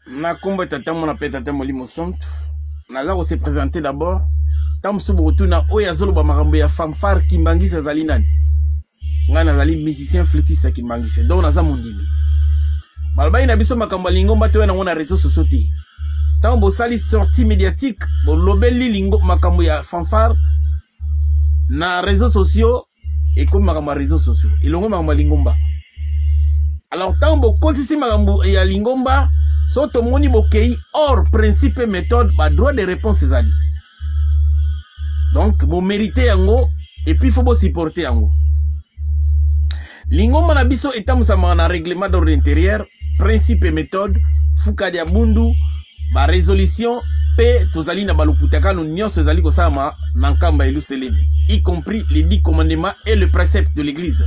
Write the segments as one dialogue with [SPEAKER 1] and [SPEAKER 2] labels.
[SPEAKER 1] Na kombo ya Tata, Mwana mpe Tata Molimo Santu, naza ko se presenter d'abord. Ntango mosusu bokotuna oyo azoloba makambo ya fanfare Kimbanguiste azali nani? Ngai nazali musicien flûtiste ya Kimbanguiste, donc naza mondimi. Balobaki na biso makambo ya lingomba toya nango na réseaux sociaux te. Ntango bosali sortie médiatique, bolobeli lingo makambo ya fanfare na réseaux sociaux, ekomi makambo ya réseaux sociaux, elongo makambo ya lingomba. Alors ntango bokotisi makambo ya lingomba, so tomoni bokei hors principe et méthode, ba droit de réponse ezali. Donc bomérite yango et puis faut bosupporte yango. Lingomba na biso etambusamaka na règlement d'ordre intérieur, principe et méthode, fukadi ya bundu, barésolution, mpe tozali na balukutakano nyonso ezali kosalama na Nkamba Yelusalemi, y compris les 10 commandements et le précepte de l'église.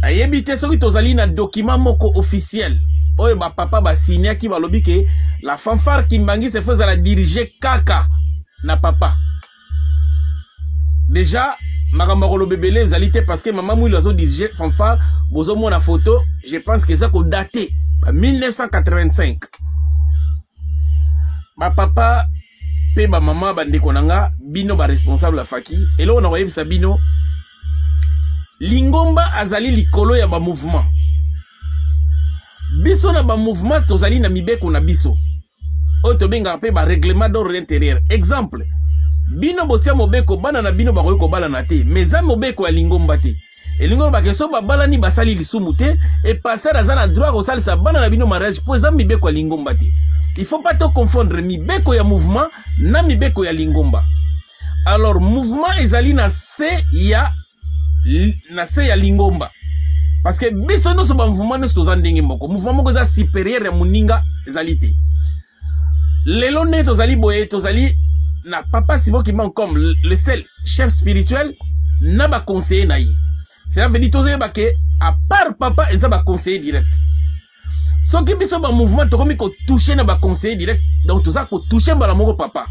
[SPEAKER 1] Nayebi te soki tozali na document moko officiel oyo bapapa basignaki, balobi ke la fanfare Kimbanguiste faut ezala dirigé kaka na papa. Déjà makambo ya koloba ebele ezali te, parce que mama Mwilu azodirige fanfare. Bozomona photo, je pense ke eza kodate ba 1985. Bapapa mpe bamama, bandeko na nga, bino baresponsable ya faki, eloko na koyebisa bino, lingomba azali likolo ya bamouvement. Biso na bamouvement tozali na mibeko na biso oyo tobengaka mpe barèglement d'ordre intérieur. Exemple, bino botia mobeko, bana na bino bakoki kobalana te, mais eza mobeko ya lingomba te. Elingi olobaka so babalani, basali lisumu te. E pasteur aza na droit kosalisa bana na bino mariage, mpo eza mibeko ya lingomba te. Il faut pas to confondre mibeko ya mouvement na mibeko ya lingomba. Alors mouvement ezali na se ya lingomba, parce que biso nyonso bamouvement nyonso toza ndenge moko. Mouvement moko eza supérieur ya moninga ezali te. Lelo nde tozali boye, tozali na papa Simon Kimbangu comme le seul chef spirituel na baconseiller na ye. Cela veut dire tozoyeba ke à part papa, eza baconseiller direct. Soki biso bamouvement tokomi kotouche na baconseiller direct, donc toza kotouche mbala moko papa.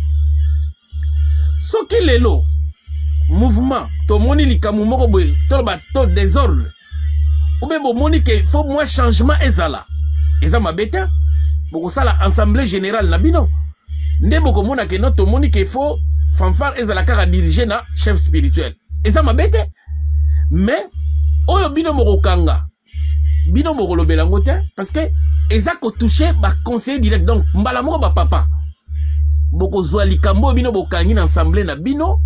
[SPEAKER 1] Soki lelo mouvement tomoni likambo moko boye, toloba to désordre, ube bomoni ke faut mwa changement ezala, eza mabe te. Bokosala assemblée générale na bino nde bokomona ke no, tomoni ke faut fanfare ezala kaka dirigé na chef spirituel, eza mabe te. Mais oyo bino bokokanga, bino bokolobela yango te, parce que eza kotouche baconseiller direct. Donc mbala moko bapapa bokozwa likambo oyo bino bokangi na assemblée na bino,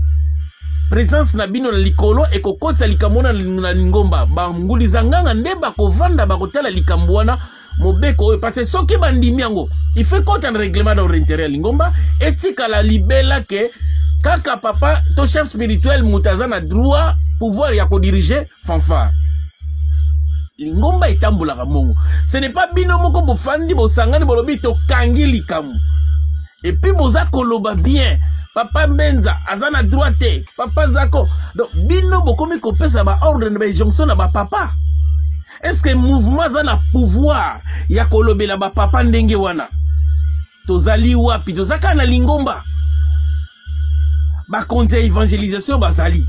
[SPEAKER 1] présence na bino na likolo ekokotisa likambo wana na lingomba. Banguliza nganga nde bakovanda, bakotala likambo wana, mobeko oyo, parce que soki bandimi yango, il faut ekota na règlement d'ordre intérieur ya lingomba, etikala libela ke kaka papa to chef spirituel moto aza na droit, pouvoir ya kodirige fanfare. Lingomba etambolaka mongo. Ce n'est pas bino moko bofandi, bosangani, bolobi tokangi likambo, et puis boza koloba bien, papa Mbenza aza na droit te, papa Zako. Donc bino bokomi kopesa baordre na bainjonction na bapapa. Est ce que mouvement aza na pouvoir ya kolobela bapapa ndenge wana? Tozali wapi? Toza kaka na lingomba, bakonzi ya évangélisation bazali,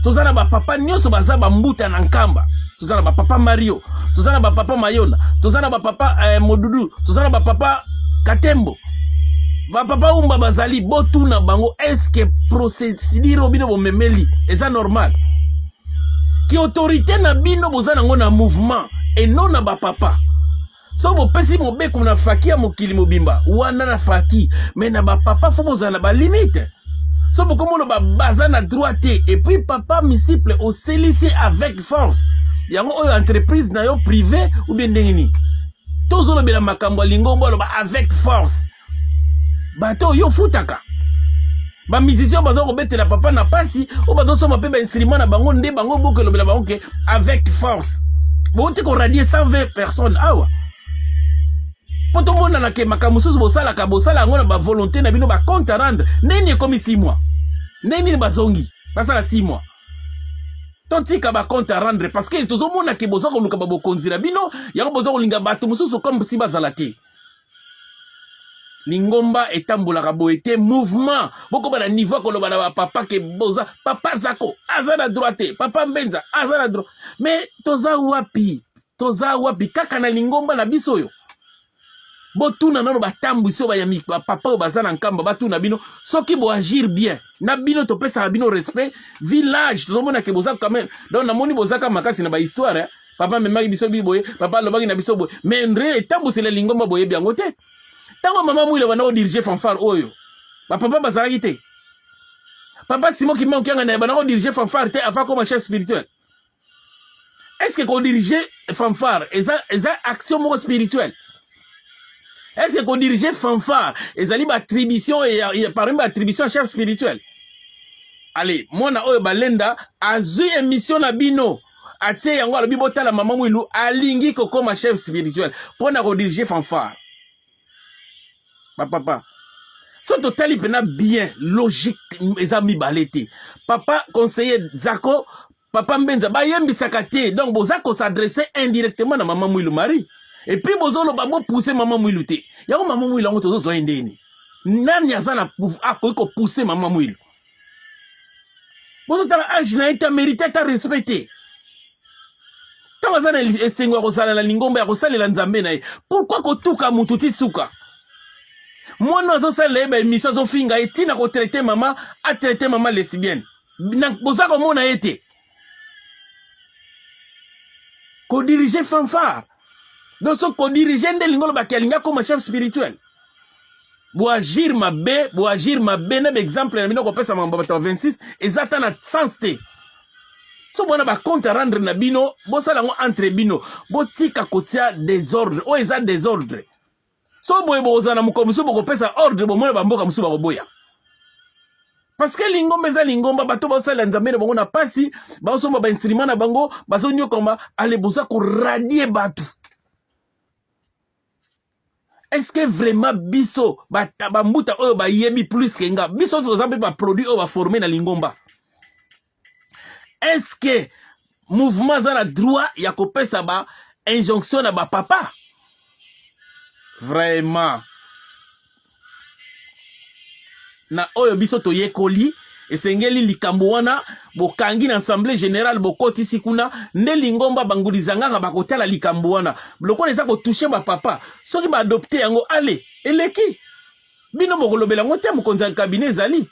[SPEAKER 1] toza na bapapa nyonso baza bambuta na Nkamba, toza na bapapa Mario, toza na bapapa Mayona, toza na bapapa Modudu, toza na bapapa Katembo, bapapa Umba bazali. Botuna bango: est-ce procédure oyo bino bomemeli eza normal? Ki autorité na bino boza nango na mouvement eno na bapapa. So bopesi mobeko na faki ya mokili mobimba wana na faki, mais na bapapa faut bozala na balimite. So bokomona baza na droit te, et puis papa misiple oselisi avec force yango oyo entreprise na yo privé ou bien ndenge nini? Tozolobela makambo ya lingombo, aloba avec force. Bato oyo ofutaka, bamusicien baza kobetela papa na pasi, oyo bazosomba mpe bainstrument na bango, nde bango bokelobela bango ke avec force. Bouti koradier 120 personnes awa mpo tomonana ke makambo mosusu bosalaka, bosala yango na bavolonté na bino. Bacompte à rendre ndeni ekomi 6 mois, ndenge nini bazongi basala 6 mois? Totika bacompte à rendre, parce que tozomona ke boza koluka babokonzi na bino yango, boza kolinga bato mosusu comme si bazala te. Lingomba etambolaka boye te. Mouvement bokoba na niveau ya koloba na bapapa ke boza, papa Zako aza na droit te, papa Mbenza aza na droit. Mais toza wapi? Toza wapi? Kaka na lingomba na biso oyo. Botuna nano batambwisi oyo bayami bapapa oyo baza na Nkamba, batuna bino soki boagir bien na bino, topesaka bino respect. Village tozomona ke boza quand même, donc namoni bozaka makasi na bahistoire, eh? Papa amemaki biso bi boye, papa alobaki na biso boye, mais nde etambwisela lingomba boyebi yango te. Ntango mama Mwile banda kodirige fanfare oyo, bapapa bazalaki te. Papa Simon Kimbangu Kiangani banda kodirige fanfare te avant koma chef spirituel. Est ce que kodirige fanfare eza action moko spirituelle? Est ce que kodirige fanfare ezali baattribution, parmi baattribution ya chef spirituel? Allez, mwana oyo balenda azwi émission na bino, atie yango, alobi botala mama Mwilu alingi kokoma chef spirituel mpo na kodirige fanfare. Bapapa, so totali mpena bien, logique eza mibale te. Papa conseiller Zako, papa Mbenza bayembisaka te. Donc boza kos'adresser indirectement na mama Mwilu Marie, et puis bozoloba bopousse mama Mwilu te. Yango mama Mwilu yango tozozwa ye ndeni? Nani aza na akoki kopousse mama Mwilu? Bozotala age na ye te, amérite ata respect te. Ntango aza na esengo ya kozala na lingomba, ya kosalela Nzambe na ye, pourquoi kotuka mutu ti suka? Mwana azosalela ye baémission, azofinga ye ntina kotraite mama, atraite mama lesbienne. Boza komona ye te kodirige fanfare. Donc so kodirige nde elingi olobaki alingi akoma chef spirituel. Boagir mabe, boagir mabe na baexemple na bino. Kopesa makambo bato ya 26 eza ata na sens te. So bona bacompte à rendre na bino, bosala yango entre bino, botika kotia désordre. Oyo eza désordre. So boye bokozala na mokolo mosusu bokopesa ordre, bomona bamboka mosusu bakoboya, parce que lingomba eza lingomba. Bato bazosalela Nzambe na bango na pasi, bazosomba bainstrument na bango, bazonyokama. Ale, boza koradier bato. Est-ce que vraiment biso bambuta oyo bayebi plus ke nga, biso toza mpe baproduit oyo baforme na lingomba, est-ce que mouvement aza na droit ya kopesa ba injonction na bapapa? Vraiment, na oyo biso toyekoli, esengeli likambo wana bokangi na assemblée générale, bokotisi kuna nde lingomba bangulizangaka, bakotala likambo wana lokola eza kotouche bapapa. Soki baadopte yango, ale, eleki. Bino bokolobela yango te. Mokonzi ya cabinet ezali,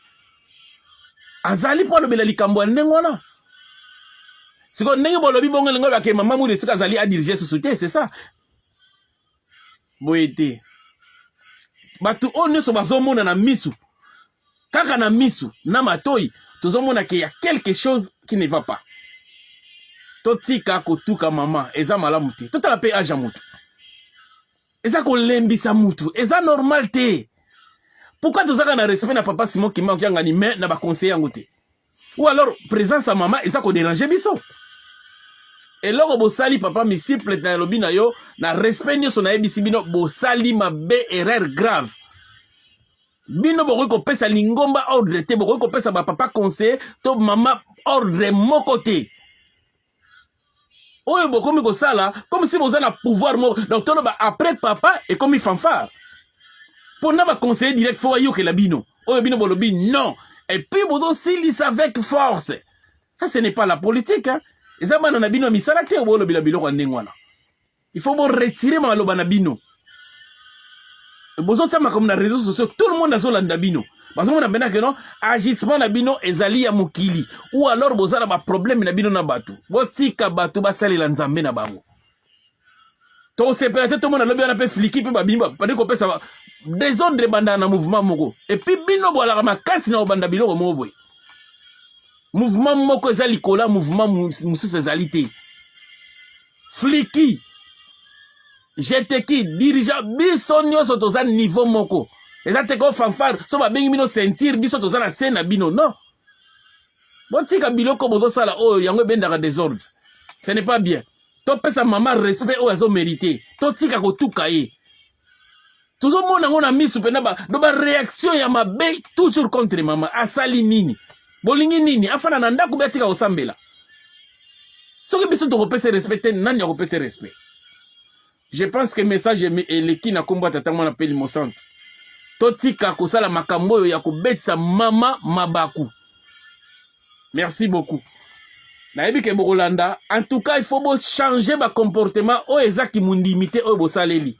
[SPEAKER 1] azali mpo alobela likambo ya ndenge wana. Sikoyo ndenge bolobi bongo, elingo bake mama Mwili soki azali adirige susu te, c'est ça. Boye te. Bato oyo nyonso bazomona na misu, kaka na misu na matoi, tozomona ke ya quelque chose qui ne va pas. Totika kotuka mama, eza malamu te. Totala mpe age ya motu, eza kolembisa mutu, eza normal te. Pourquoi tozaka na respect na papa Simon Kimbangu Kiangani, mais na baconseiller yango te? Ou alors présence ya mama eza kodéranger biso? Eloko bosali, papa misiple, nalobi na yo na respect nyonso, nayebisi bino, bosali mabe, erreur grave. Bino bokoki kopesa lingomba ordre te, bokoki kopesa bapapa conseiller to mama ordre moko te. Oyo bokomi kosala comme si boza na pouvoir moko. Donc toloba après papa ekomi fanfare mpo na baconseiller direct, fo bayokela bino oyo bino bolobi? Non. Et puis bozosilisa avec force, ça ce n'est pas la politique, hein? Eza bana na bino ya misala te. Bolobela biloko ya ndenge wana, il faut boretire maloba na bino. Bozotia makambo na réseaux sociaux, tout le monde azolanda bino, bazomona mpena ke non, agissement na bino ezali ya mokili, ou alors boza na baproblème na bino na bato. Botika bato basalela Nzambe na bango. Tosepela te tomona lobi wana mpe fliki mpe babimi bandi kopesa désordre. Ebandaka na mouvement moko, et puis bino boalaka makasi na kobanda biloko moko boye. Mouvement moko eza likolo ya mouvement mosusu ezali te. Fliki jeteki dirigeant, biso nyonso toza niveau moko. Eza te ko fanfare so babengi bino ceinture, biso toza na se na bino. Non, botika biloko bozosala oyo, yango ebendaka désordre, ce n'est pas bien. Topesa mama respect oyo azomérite, totika kotuka ye. Tozomona yango na misu mpena do baréaction ya mabe toujours contre mama. Asali nini? Bolingi nini? Afanda na ndako be atika kosambela? Soki biso tokopesa respect te, nani akopesa respect? Je pense que message eleki na nkombo ya Tata, Mwana mpe Limo Santo. Totika kosala makambo oyo ya kobetisa mama mabaku. Merci beaucoup. Nayebi ke bokolanda. En tout cas, il faut bochanger bacomportement oyo ezaki mondimi te oyo bosaleli.